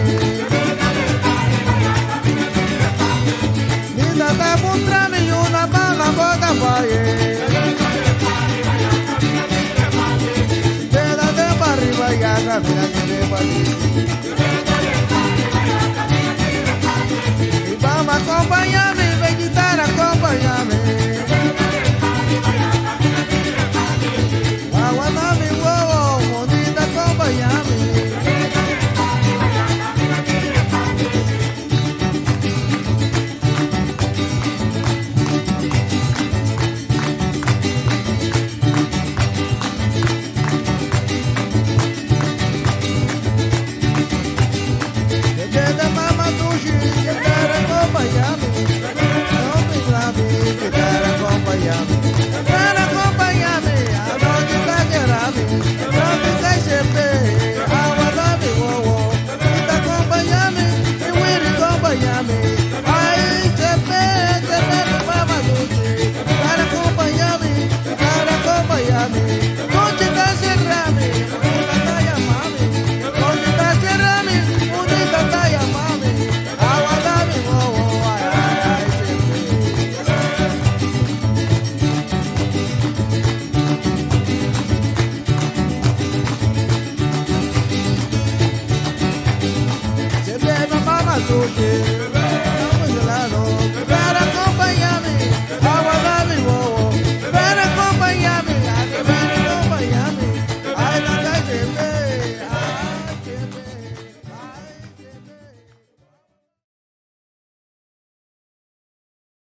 mi. Mi tata puntra mi una bala boca faye. Quédate pa' arriba y camina que te pa' Y vamos a acompañarme, ven guitarra, acompáñame. Aguanta mi huevo, bonita, acompáñame. Desde mamá tuya, guitarra, acompáñame. No me clave, guitarra, acompáñame. Guitarra, acompáñame, a donde está querame. Donde está siempre, aguanta mi huevo. Bonita, acompáñame, y Willy, acompáñame. Ay, chepe, chepe, mi mamá tuya. Guitarra, acompáñame, guitarra, acompáñame. Donde está cerrame, bonita, está llamame. Donde está cerrame, bonita, está llamame. Aguanta mi huevo, ay, ay, ay, chepe. Chepe, mi mamá tuya.